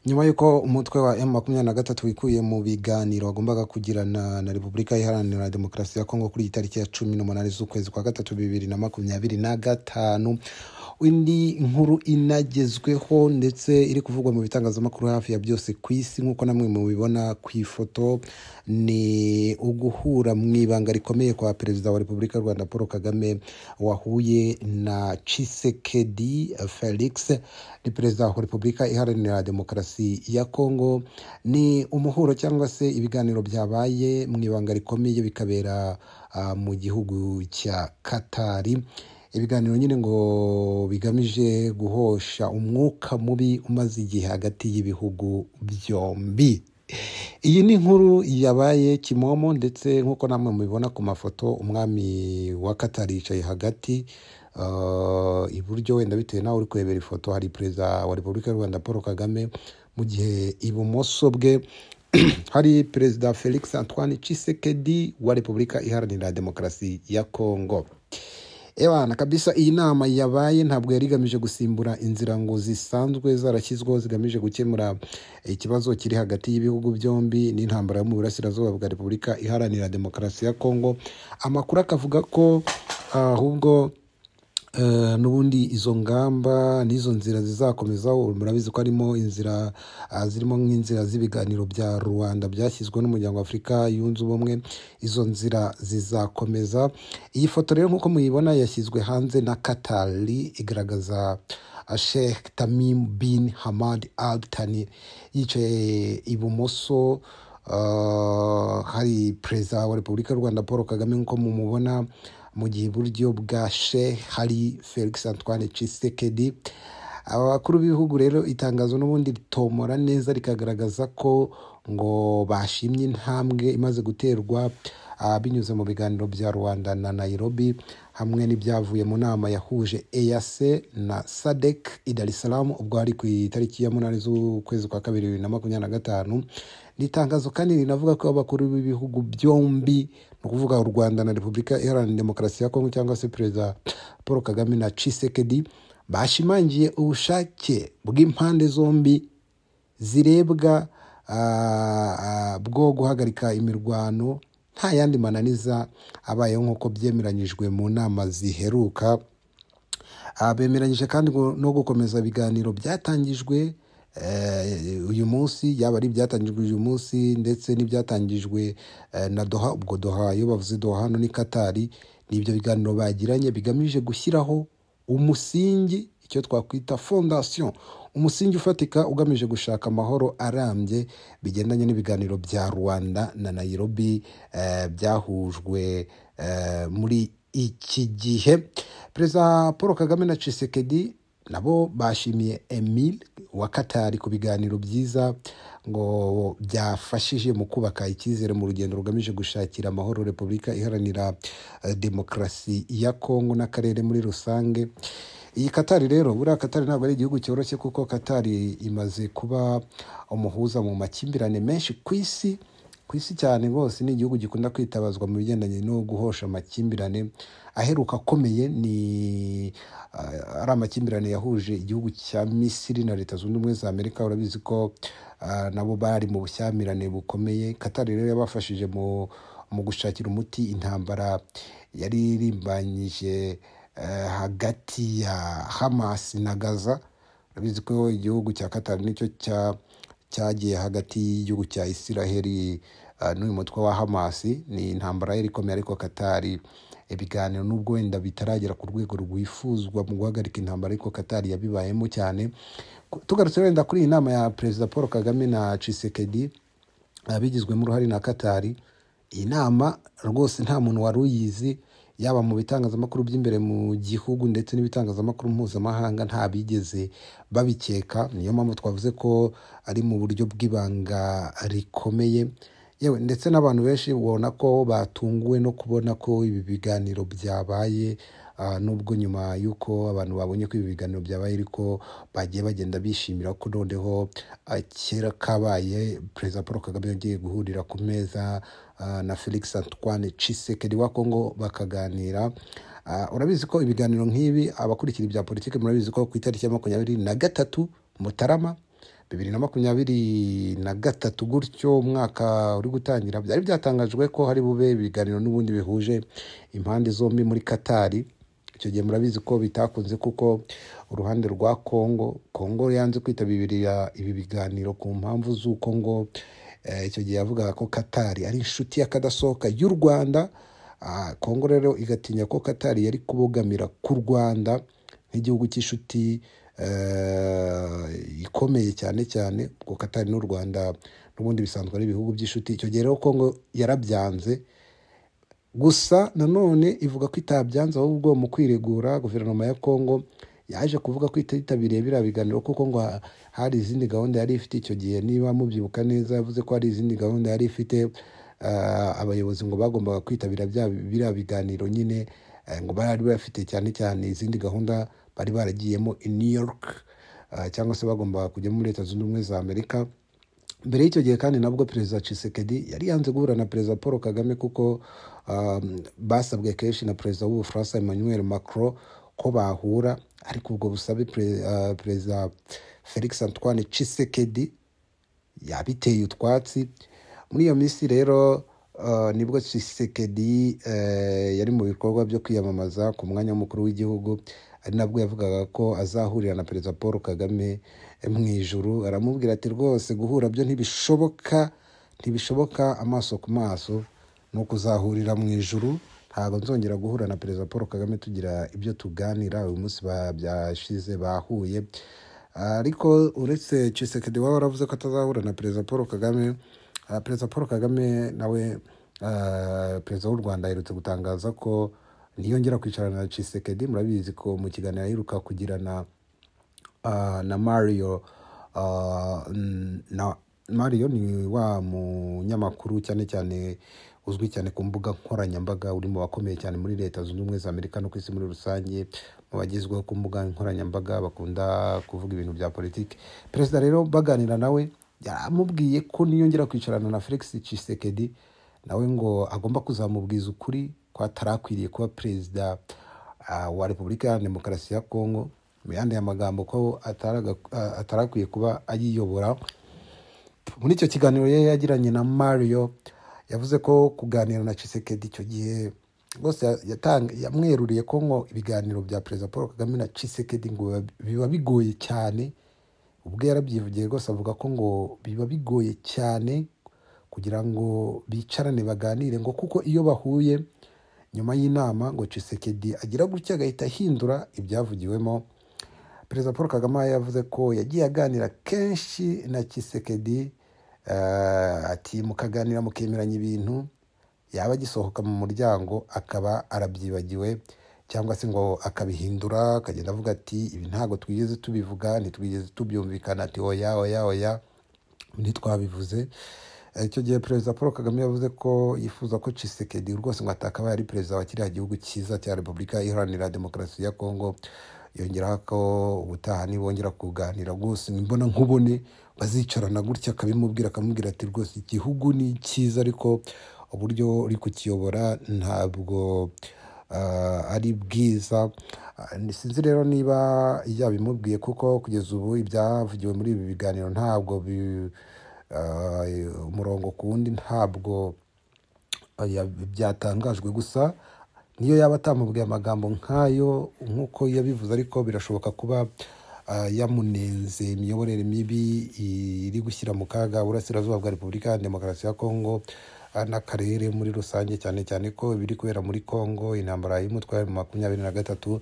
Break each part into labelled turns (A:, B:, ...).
A: Nyuma y'uko umutwe wa M23 wikuye mu biganiro wagombaga kugirana na Repubulika Iharanira Demokarasi ya Kongo kuri iyi tariki ya 18 z'ukwezi kwa gatatu 2025, indi nkuru inagezweho ndetse iri kuvugwa mu bitangazamakuru hafi ya byose ku isi, nk'uko namwe mubibona ku ifoto, ni uguhura mu ibanga rikomeye kwa Perezida wa Repubulika y'u Rwanda Paul Kagame wahuye na Tshisekedi Felix, ni Perezida wa Repubulika Iharanira Demokarasi ya Kongo. Ni umuhuro cyangwa se ibiganiro byabaye mu ibanga rikomeye bikabera mu gihugu cya Katari. Ibiganiro nyine ngo bigamije guhosha umwuka mubi umaze igihe hagati y'ibihugu byombi. Iyi ni inkuru yabaye kimomo, ndetse nk'uko namwe mubibona ku mafoto, umwami wa Katari yicaye hagati, iburyo wenda bitewe nawe uri kurebera ifoto hari Perezida wa Repubulika y'u Rwanda Paul Kagame, mu gihe ibumoso bwe hari Perezida Felix Antoine Tshisekedi wa Repubulika Iharanira Demokarasi ya Kongo. Ewana kabisa, iyi nama yabaye ntabwo yari igamije gusimbura inzira ngo zisanzwe zarashyizweho zigamije gukemura ikibazo kiri hagati y'ibihugu byombi n'intambara yo mu burasirazuba bwa Repubulika Iharanira Demokarasi ya Kongo. Amakuru akavuga ko ahubwo n'ubundi izo ngamba n'izo nzira zizakomeza. Murabizi ko harimo inzira zirimo nk'inzira z'ibiganiro bya Rwanda byashyizweho n'Umuryango wa Afurika Yunze Ubumwe, izo nzira zizakomeza. Iyi foto rero nk'uko muyibona yashyizwe hanze na Katari, igaragaza Sheikh Tamim bin Hamad Al Thani yicaye ibumoso, hari Perezida wa Repubulika y'u Rwanda Paul Kagame nk'uko mumubona, mu gihe iburyo bwa Sheikh hari Felix Antoine Tshisekedi. Aba bakuru b'ibihugu rero, itangazo n'ubundi ritomora neza rikagaragaza ko ngo bashimye intambwe imaze guterwa binyuze mu biganiro bya Rwanda na Nairobi, hamwe n'ibyavuye mu nama yahuje EAC na SADC i Dar es Salaam ubwo hari ku itariki ya 8 z'ukwezi kwa kabiri 2025. Ni itangazo kandi rinavuga ko abakuru b'ibihugu byombi, ni ukuvuga u Rwanda na Repubulika Iharanira Demokarasi ya Kongo cyangwa se Perezida Paul Kagame na Tshisekedi, bashimangiye ubushake bw'impande zombi zirebwa bwo guhagarika imirwano nta yandi mananiza abayeho nk'uko byemeranyijwe mu nama ziheruka. Bemeranyije kandi no gukomeza ibiganiro byatangijwe uyu munsi, yaba ari ibyatangijwe uyu munsi ndetse n'ibyatangijwe na Doha. Ubwo Doha, iyo bavuze Doha hano ni Katari. Ni ibyo biganiro bagiranye bigamije gushyiraho umusingi, icyo twakwita fondation, umusingi ufatika ugamije gushaka amahoro arambye, bigendanye n'ibiganiro bya Rwanda na Nairobi byahujwe muri iki gihe. Perezida Paul Kagame na Tshisekedi nabo bashimiye Emile wa Katari ku biganiro byiza ngo byafashije mu kubaka icyizere mu rugendo rugamije gushakira amahoro Repubulika Iharanira Demokarasi ya Kongo n'akarere muri rusange. Iyi Katari rero, buriya Katari ntabwo ari igihugu cyoroshye, kuko Katari imaze kuba umuhuza mu makimbirane menshi ku isi, ku isi cyane rwose. Ni igihugu gikunda kwitabazwa mu bigendanye no guhosha amakimbirane. Aheruka akomeye ni ari amakimbirane yahuje igihugu cya Misiri na Leta Zunze Ubumwe za Amerika. Urabizi ko nabo bari mu bushyamirane bukomeye. Katari rero yabafashije mu gushakira umuti intambara yari irimbanyije hagati ya Hamas na Gaza. Urabizi ko igihugu cya Katari nicyo cyagiye hagati y'igihugu cya Isiraheli n'uyu mutwe wa Hamas. Ni intambara yari ikomeye, ariko Katari ibiganiro, nubwo wenda bitaragera ku rwego rwifuzwa mu guhagarika intambara, ariko Katari yabibayemo cyane. Tugarutse wenda kuri iyi nama ya Perezida Paul Kagame na Tshisekedi bigizwemo uruhare na Katari, iyi nama rwose nta muntu wari uyizi, yaba mu bitangazamakuru by'imbere mu gihugu ndetse n'ibitangazamakuru mpuzamahanga, nta bigeze babikeka. Niyo mpamvu twavuze ko ari mu buryo bw'ibanga rikomeye. Yewe ndetse n'abantu benshi ubona ko batunguwe no kubona ko ibi biganiro byabaye, nubwo nyuma y'uko abantu babonye ko ibi biganiro byabaye, ariko bagiye bagenda bishimira ko noneho kera kabaye Perezida Paul Kagame yagiye guhurira ku meza na Felix Antoine Tshisekedi wa Kongo bakaganira. Urabizi ko ibiganiro nk'ibi, abakurikira ibya politiki murabizi ko ku itariki ya 23 Mutarama 2023 gutyo, umwaka uri gutangira, byari byatangajwe ko hari bube ibiganiro n'ubundi bihuje impande zombi muri Katari. Icyo gihe murabizi ko bitakunze kuko uruhande rwa Kongo yanze kwitabira ibi biganiro ku mpamvu z'uko ngo icyo gihe yavugaga ko Katari ari inshuti y'akadasohoka y'u Rwanda. Kongo rero igatinya ko Katari yari kubogamira ku Rwanda nk'igihugu cy'inshuti ikomeye cyane cyane ubwo Katari n'u Rwanda n'ubundi bisanzwe ari ibihugu by'inshuti. Icyo gihe rero Kongo yarabyanze, gusa nanone ivuga ko itabyanze, ahubwo mu kwiregura guverinoma ya Kongo yaje kuvuga ko ititabiriye biriya biganiro kuko ngo hari izindi gahunda yari ifite icyo gihe. Niba mubyibuka neza, yavuze ko hari izindi gahunda yari ifite, abayobozi ngo bagombaga kwitabira biriya biganiro nyine, ngo bari bafite cyane cyane izindi gahunda bari baragiyemo i New York, cyangwa se bagombaga kujya muri Leta Zunze Ubumwe za Amerika. Mbere y'icyo gihe kandi nabwo Perezida Tshisekedi yari yanze guhura na Perezida Paul Kagame kuko basabwe kenshi na Perezida w'Ubufaransa Emmanuel Macron ko bahura, ariko ubwo busabe Perezida Felix Antoine Tshisekedi yabiteye utwatsi. Muri iyo minsi rero nibwo Tshisekedi yari mu bikorwa byo kwiyamamaza ku mwanya w'umukuru w'igihugu, ari nabwo yavugaga ko azahurira na Perezida Paul Kagame mu ijuru. Aramubwira ati rwose guhura byo ntibishoboka, ntibishoboka amaso ku maso, ni ukuzahurira mu ijuru, ntabwo nzongera guhura na Perezida Paul Kagame tugira ibyo tuganira. Uyu munsi byashize bahuye, ariko uretse Tshisekedi waba waravuze ko atazahura na Perezida Paul Kagame, Perezida Paul Kagame nawe, Perezida w'u Rwanda, aherutse gutangaza ko niyongera kwicarana na Tshisekedi. Murabizi ko mu kiganiro aheruka kugirana na Mario, na Mario ni wa munyamakuru cyane cyane uzwi cyane ku mbuga nkoranyambaga, uri mu bakomeye cyane muri Leta Zunze Ubumwe za Amerika no ku isi muri rusange, mu bagezweho ku mbuga nkoranyambaga bakunda kuvuga ibintu bya politiki. Perezida rero baganira nawe yaramubwiye ko niyongera kwicarana na Felix Tshisekedi nawe ngo agomba kuzamubwiza ukuri ko atarakwiriye kuba perezida wa Repubulika Iharanira Demokarasi ya Kongo, mu yandi magambo ko atarakwiye kuba ayiyobora. Muri icyo kiganiro yari yagiranye na Mario, yavuze ko kuganira na Tshisekedi icyo gihe rwose yamweruriye ko ngo ibiganiro bya Perezida Paul Kagame na Tshisekedi ngo biba bigoye cyane. Ubwo yarabyivugiye rwose avuga ko ngo biba bigoye cyane kugira ngo bicarane baganire, ngo kuko iyo bahuye nyuma y'inama ngo Tshisekedi agira gutya agahita ahindura ibyavugiwemo. Perezida Paul Kagame yavuze ko yagiye aganira kenshi na Tshisekedi, ati mukaganira mukemeranya ibintu, yaba agisohoka mu muryango akaba arabyibagiwe cyangwa se ngo akabihindura, akagenda avuga ati ibi ntabwo twigeze tubivuga, ntitwigeze tubyumvikana, ati oya oya oya ntitwabivuze. Icyo gihe Perezida Paul Kagame yavuze ko yifuza ko Tshisekedi rwose ngo atakabaye ari perezida wa kiriya gihugu cyiza cya Repubulika Iharanira Demokarasi ya Kongo. Yongeraho ko ubutaha nibongera kuganira rwose imbona nkubone bazicarana gutya akabimubwira, akamubwira ati rwose igihugu ni cyiza ariko uburyo uri kukiyobora ntabwo ari bwiza. Sinzi rero niba yabimubwiye kuko kugeza ubu ibyavugiwe muri ibi biganiro ntabwo umurongo ku wundi ntabwo byatangajwe. Gusa niyo yaba atamubwiye amagambo nk'ayo nk'uko yabivuze, ariko birashoboka kuba yamunenze imiyoborere mibi iri gushyira mu kaga Uburasirazuba bwa Repubulika ya Demokarasi ya Kongo n'akarere muri rusange, cyane cyane ko ibiri kubera muri Kongo, intambara y'umutwe wa 23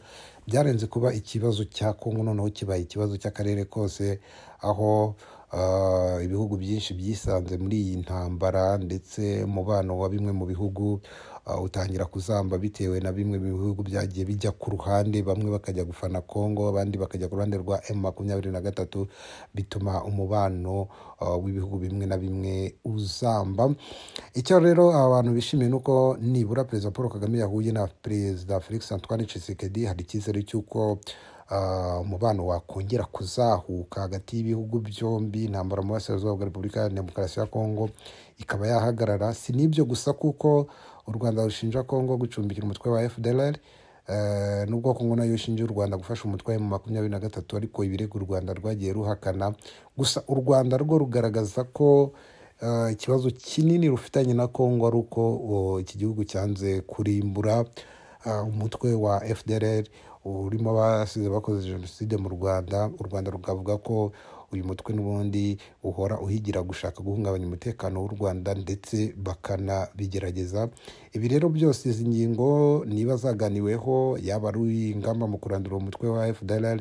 A: byarenze kuba ikibazo cya Kongo, noneho kibaye ikibazo cy'akarere kose, aho ibihugu byinshi byisanze muri iyi ntambara, ndetse umubano wa bimwe mu bihugu utangira kuzamba bitewe na bimwe mu bihugu byagiye bijya ku ruhande, bamwe bakajya gufana Kongo, abandi bakajya ku ruhande rwa M23, bituma umubano w'ibihugu bimwe na bimwe uzamba. Icyo rero abantu bishimiye nuko nibura Perezida Paul Kagame yahuye na Perezida Felix Antoine Tshisekedi, hari icyizere cy'uko umubano wakongera kuzahuka hagati y'ibihugu byombi, intambara mu burasirazuba bwa Repubulika ya Demokarasi ya Kongo ikaba yahagarara. Si n'ibyo gusa kuko u Rwanda rushinja Kongo gucumbikira umutwe wa FDLR, Nubwo Kongo nayo ishinja u Rwanda gufasha umutwe wa M23, ariko ibirego u Rwanda rwagiye ruhakana. Gusa u Rwanda rwo rugaragaza ko ikibazo kinini rufitanye na Kongo ari uko iki gihugu cyanze kurimbura umutwe wa FDLR urimo abasize bakoze jenoside mu Rwanda. U Rwanda rukavuga ko uyu mutwe n'ubundi uhora uhigira gushaka guhungabanya umutekano w'u Rwanda, ndetse bakanabigerageza. Ibi rero byose, izi ngingo niba zaganiweho, yaba ari ingamba mu kurandura umutwe wa FDLR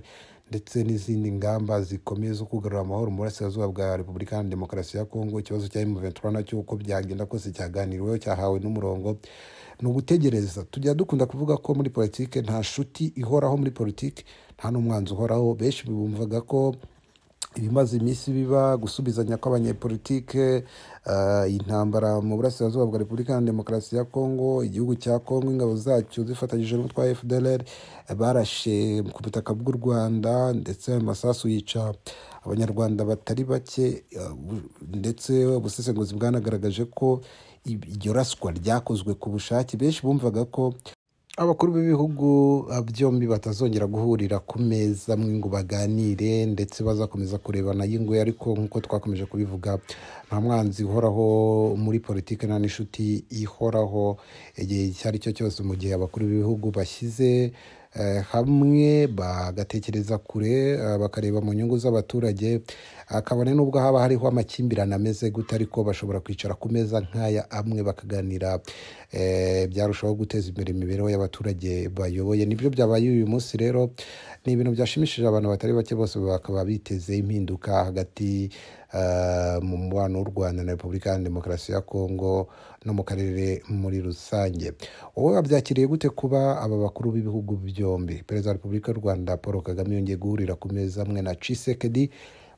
A: ndetse n'izindi ngamba zikomeye zo kugarura amahoro mu burasirazuba bwa Repubulika Iharanira Demokarasi ya Kongo, ikibazo cya M23 nacyo uko byagenda kose cyaganiriweho, cyahawe n'umurongo. Ni ugutegereza. Tujya dukunda kuvuga ko muri politike nta nshuti ihoraho, muri politike nta n'umwanzi uhoraho. Benshi bumvaga ko ibimaze iminsi biba, gusubizanya kw'abanyepolitike, intambara mu burasirazuba bwa Repubulika Iharanira Demokarasi ya Kongo, igihugu cya Kongo ingabo zacyo zifatanyije n'umutwe wa FDLR barashe ku butaka bw'u Rwanda, ndetse ayo masasu yica Abanyarwanda batari bake, ndetse ubusesenguzi bwanagaragaje ko iryo raswa ryakozwe ku bushake. Benshi bumvaga ko abakuru b'ibihugu byombi batazongera guhurira ku meza amwe ngo baganire, ndetse bazakomeza kurebana y'ingwe. Ariko nk'uko twakomeje kubivuga, nta mwanzi uhoraho muri politiki, nta n'inshuti ihoraho igihe icyo ari cyo cyose. Mu gihe abakuru b'ibihugu bashyize hamwe, bagatekereza kure, bakareba mu nyungu z'abaturage, kabone n'ubwo haba hariho amakimbirane ameze gute, ariko bashobora kwicara ku meza nk'aya amwe bakaganira, byarushaho guteza imbere imibereho y'abaturage bayoboye. Nibyo byabaye uyu munsi. Rero ni ibintu byashimishije abantu batari bake, bose bakaba biteze impinduka hagati mu mubano w'u Rwanda na Repubulika Iharanira Demokarasi ya Kongo no mu karere muri rusange. Wowe wabyakiriye gute kuba aba bakuru b'ibihugu byombi, Perezida wa Repubulika y'u Rwanda Paul Kagame yongeye guhurira ku meza amwe na Tshisekedi,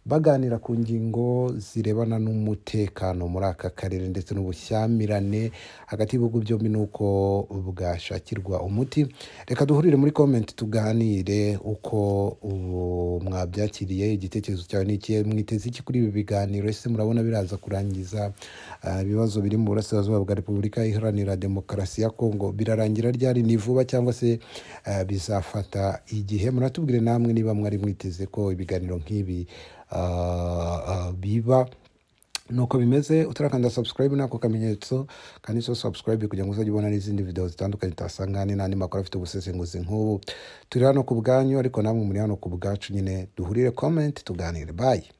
A: baganira ku ngingo zirebana n'umutekano muri aka karere ndetse n'ubushyamirane hagati y'ibihugu byombi n'uko bwashakirwa umuti? Reka duhurire muri comment tuganire uko ubu mwabyakiriye. Igitekerezo cyawe ni ikihe? Mwiteze iki kuri ibi biganiro? Ese murabona biraza kurangiza ibibazo biri mu burasirazuba bwa Repubulika Iharanira Demokarasi ya Kongo? Birarangira ryari? Ni vuba cyangwa se bizafata igihe? Muratubwire namwe niba mwari mwiteze ko ibiganiro nk'ibi biba. Nuko bimeze. Utarakanda subscribe nako kamenyetso kanditseho subscribe kugira ngo uzajye ubona n'izindi video zitandukanye utasanga n'andi makuru afite ubusesenguzi nk'ubu. Turi hano ku bwanyu, ariko namwe muri hano ku bwacu nyine. Duhurire comment tuganire. Bye.